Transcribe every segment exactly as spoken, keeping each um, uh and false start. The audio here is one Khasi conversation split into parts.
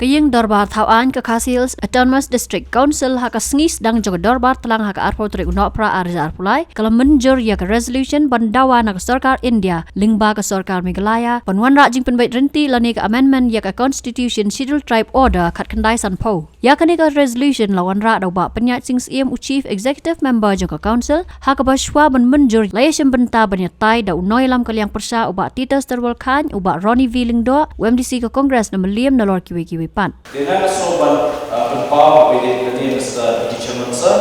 Ka Ïing Dorbar Thaw Aiñ ka Khasi Hills Autonomous District Council ha ka sngi sdang jong ka dorbar tlang ha ka arphew tarik u Nohprah arhajar arphew lai ka la mynjur ïa ka resolution ban dawa na ka sorkar India lyngba ka sorkar Meghalaya ban wanrah jingpynbeit rynti lane ka amendment ïa ka Constitution Scheduled Tribe Order khatkhyndai sanphew. Ïa kane ka resolution la wanrah da u Bah Pynïaid Sing Syiem, u Chief Executive Member jong ka Council, ha kaba shuwa ban mynjur la ïashim bynta ban ïatai da u nongïalam ka liang pyrshah u Bah Titus Terwal Chyne, u Bah Ronnie V Lyngdoh, u M D C ka Congress na Mylliem, nalor kiwei kiwei pat. Te nga nga sngewbha ban, ah, pynpaw ha kaba ïadei bad kane, Mister Deputy Chairman Sir,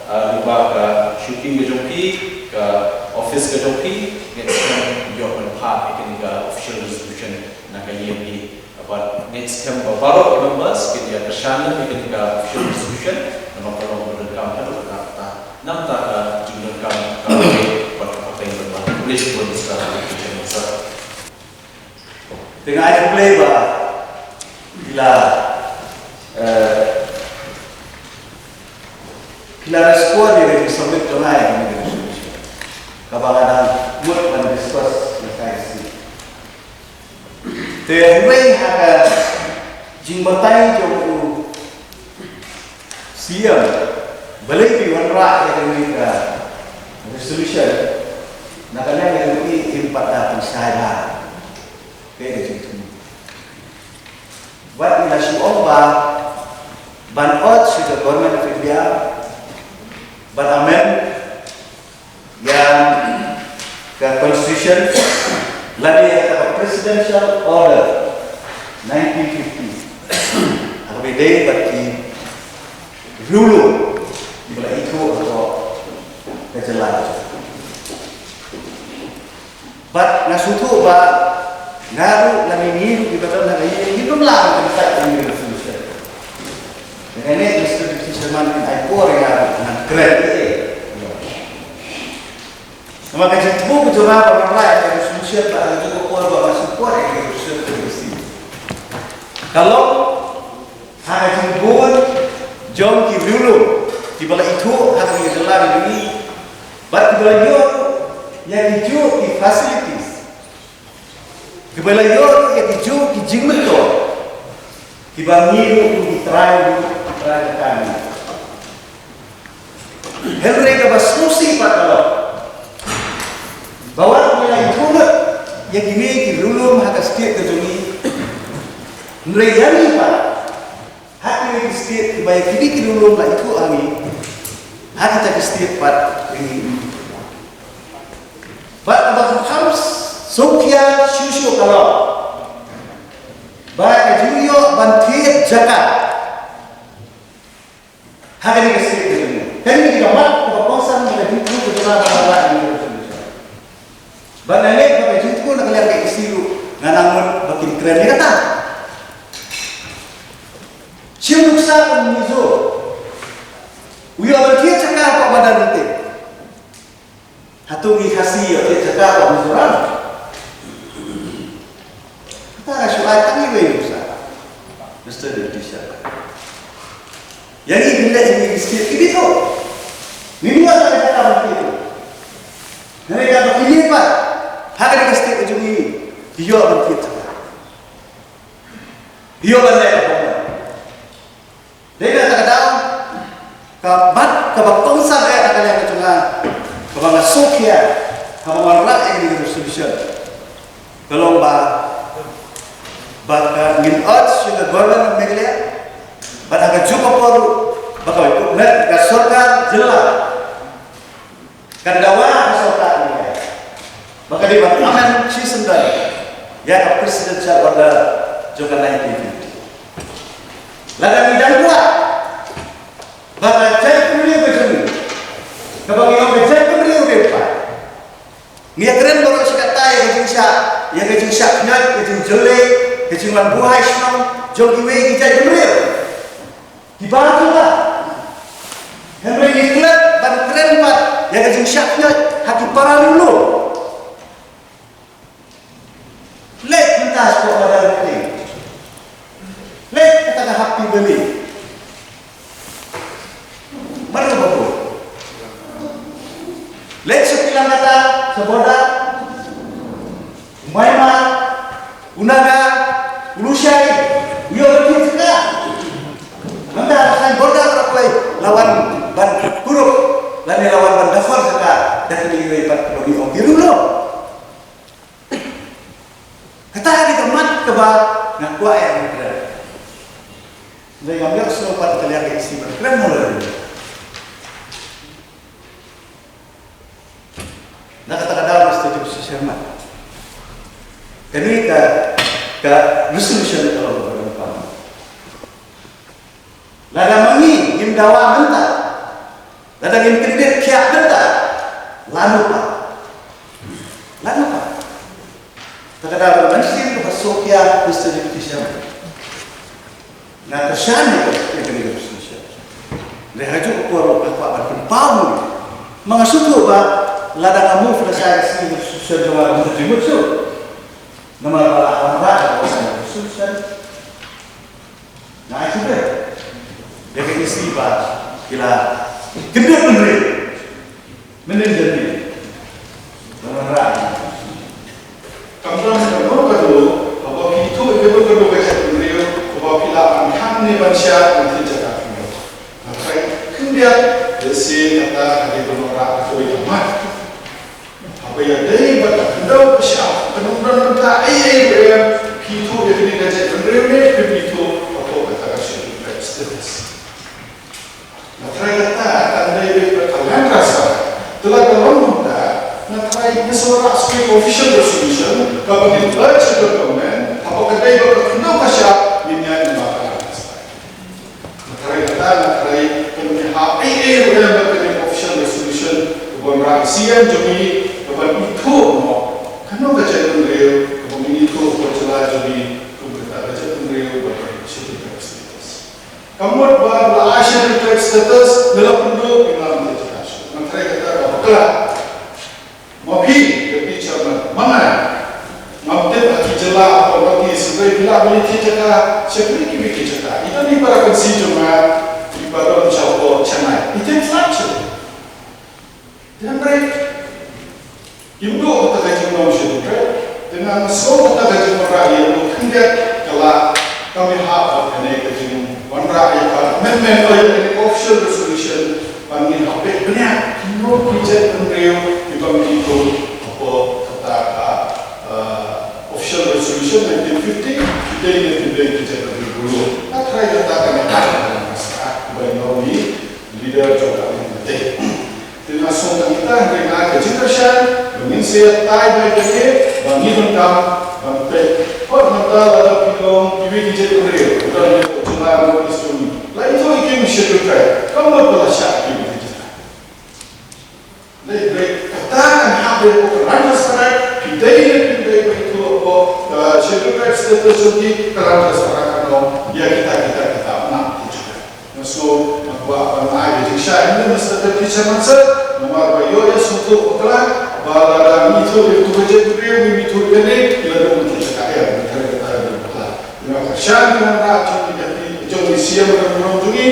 ah, lyngba ka shuki ka jong phi, ka office ka jong phi, nga sngewbha ban ïoh ban phah ïa kane ka official resolution na ka ïing hi. Bad nga ngeit skhem ba baroh ki members kin ïa kyrshan lem ïa kane ka official resolution namar ka long kaba donkam haduh katta. Namar ka jingdonkam ka long bad ka pateng bad ba. Khublei shibun, Mister Deputy Chairman Sir. Te nga ai khublei ba ki la, eh, ki la respond ïa ka jingsubmit jong nga ïa kane ka resolution kaba nga dang mut ban discuss ïa ka issue. Te hynrei ha ka jingbatai jong u Syiem, balei phi wanrah ïa kane ka resolution, na ka liang jong ngi ngim pat da pynshai bha. Kaei ka jingthmu. Wat ngi la shu ong ba ban urge sha ka Government of India ban amend ïa ka Constitution lane ïa ka Presidential Order nineteen fifty. Ha kaba ïadei bad ki riewlum kiba la ithuh hapoh ka jylla. Bad nga sngewthuh ba nga ruh lane ngi ruh kiba don ha ka ïing ngim lah ban pynshai ïa ka resolution. Nga ngeit Mister Deputy Chairman phin ai por ïa nga ruh ngan kren ïa. Namar ka jingthmu ka jong nga ba ngan wanrah ïa ka resolution bad ha kajuh ka por ba nga support ïa ka resolution ka long ka long ha ka jingbun jong ki riewlum kiba la ithuh ha kane ka jylla ka jong ngi bad kiba la ïoh ïa kijuh ki facilities, kiba la ïoh ïa kijuh ki jingmyntoi kiba ngi ruh ki trai, ki trai ka kane. Hynrei kaba sngewsih pat ka long ba wat ngi la ithuh lut ïa kine ki riewlum ha ka state ka jong ngi, hynrei ïa ngi pat ha kine ki state kiba ïa kine ki riewlum la ithuh ha ngi, ha kita ki state pat ïa ngi. Bad kaba kham sngewkhia shuh shuh ka long ba ka jingïoh ban thied jaka ha kane ka state ka jong ngi. Kane ka dei ka mat kaba kongsan bad ka jingthmu ka jong nga ba nga la ïa ka resolution. Bad nga ngeit ba ka jingthmu na ka liang ka E C ruh nga nang mut ba kin kren ïa kata. Shim nuksa u Mizo u ïoh ban thied jaka hapoh madan Ryteng. Hato ngi Khasi ïoh thied jaka hapoh Mizoram? Kata ka shu ai tang iwei nuksa, Mister Deputy Chairman. Ïa ngi ngin leh ïa ngi ki state kiba ithuh. Ngim ïoh tang ka jaka ban thied. Hynrei kaba kine pat ha kane ka state ka jong ngi ki ïoh ban thied jaka. Ki ïoh ban leh ka pom. Dei na kata ka daw ka mat kaba kongsan eh na ka liang ka jong nga kaba nga sngewkhia haba nga wanrah ïa kane ka resolution ka long ba, ba ka ngin urge sha ka Government of Meghalaya bad ha kajuh ka por ruh ba ka, ka sorkar jylla kan dawa ha ka sorkar India ba ka dei ban amend shisyndon ïa ka Presidential Order jong ka nineteen fifty. Lada ngi dang kwah ba ka jaitbynriew ka jong ngi kaba ngi ong ka jaitbynriew riewpaid, ngi ïakren baroh shi katta ïa ka jingshah, ïa ka jingshah khñioit, ka jingjyllei, ka jingwan buhai shnong jong kiwei ki jaitbynriew kiba jylla. Hynrei ngi klet ban kren pat ïa ka jingshah khñioit ha ki para riewlum. Leit mynta sha ka border meeting. Leit kata ka Happy Valley. Mar ka babu. Leit sha kilang kata sha border. U Myanmar, u Naga, u Lushai, u ïoh ban thied jaka. Na kata ka daw, Mister Deputy Chairman, kane ka, ka resolution ka long kaba donkam. Lada ma ngi ngim dawa mynta, lada ngim kyndit khiah mynta, lano pat? Lano pat? Kata ka daw, ban sngewthuh, Mister Deputy Chairman, nga kyrshan ïa ka, ïa kane ka resolution. Hynrei ha kajuh ka por ruh nga kwah ban pynpaw ïa u, ma nga sngewthuh ba lada nga move lashai ka sngi, ka resolution jong nga kam jingmut shuh. Namar ba la wanrah ïa ka resolution. Nga ai khublei ïa ka E C ba ki la kyndit bynriew. Mynnin jong ngi ban wanrah. Kam don kano kano haba phi ithuh ïa kano kano ka jaitbynriew kaba phi lah ban khang ne ban shad, ban thied jaka khyndew. Nga tharai khyndiat, lehse kata ka dei ban wanrah katto katne. Haba ïadei bad ka khyndew ka shyiap, kan ym don bynta ei ei ruh em, phi ithuh ïa kane ka jaitbynriew ne phim ithuh hapoh kata ka Scheduled Tribe status. Nga tharai kata kan dei beit bad ka land transfer. Te lada ka long kumta, nga tharai ngin sa wanrah sa ka official resolution kaba ngin urge ïa ka government, haba ka dei bad ka khyndew ka shyiap, ngin ïaid namar ka land transfer. Nga tharai kata, nga tharai kan ym hap ei ei ruh em bad kane ka official resolution kaban wanrah ïa u C M jong ngi, kaban ithuh noh kano ka jaitbynriew kaba ngin ithuh hapoh jylla jong ngi kum kata ka jaitbynriew ba don Scheduled Tribe status. Ka mut ba la ai Scheduled Tribe status ne la pynduh, ngim lah ban thied jaka shuh. Nga tharai kata ka bakla. Ma phi, Deputy Chairman, ma nga, ngam tip ha ki jylla hapoh North East, hynrei phi lah ban ïathied jaka sha kiwei kiwei ki jaka. I don i para constituency jong nga iba don shapoh Chennai, i tip flood shuh. Te hynrei im duh kata ka jingwan sha u Trai. Te nga sngew kata ka jingwanrah ïa u khyndiat ka la kam ïahap bad kane ka jingwanrah ïa ka amendment, ïa kane ka official resolution, ba ngin hap beit bniah kino ki jaitbynriew kiba ngin ithuh hapoh kata ka, uh, official resolution nineteen fifty, ki dei ne kim dei ki jaitbynriew Bru. Nga tharai kata ka dei ka, ka, ka, ka, ka, ka, ka, leader jong ka community. Te nga sngew tang kita, hynrei nga ai ka jingkyrshan ba ngin sa ïatai bha ïa kane, ba ngin donkam ban peit. Hooid, mynta lada phi long kiwei ki jaitbynriew, lada phi long jylla North East jong ngi, la ithuh ïa ki Scheduled Tribe, kam mut ba la shah ïa kiwei ki jaitbynriew. Hynrei kata kan hap ban long ka land transfer, phi dei ne phim dei ban ithuh hapoh ka Scheduled Tribe status jong ki, ka land transfer kan long ïa kita, kita, kita, na ki jaitbynriew. Nga sngew, nga kwah ban ai ka jingshai ïa u Mister Deputy Chairman sir, namar ba ïoh ïa sngewthuh bakla ba lada ngi ithuh ïa uto ka jaitbynriew, ngi ithuh ïa kane, ki la dei ban thied jaka, ïa, nga tharai kata ka dei bakla. Nga kyrshan ïa u wanrah jong ngi, jong ngi, C M rangbah jong ngi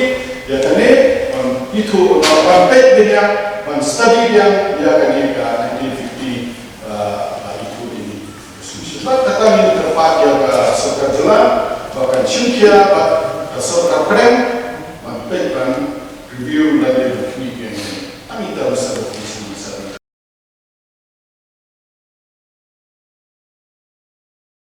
ïa kane, ban ithuh, ban peit biang, ban study biang ïa kane ka nineteen fifty, uh, ba ithuh ïa ngi. Bad kata ngin kyrpad ïa ka sorkar jylla ba kan shim khia bad ka sorkar pdeng ban peit, ban review lane ban khmih biang ïa kane.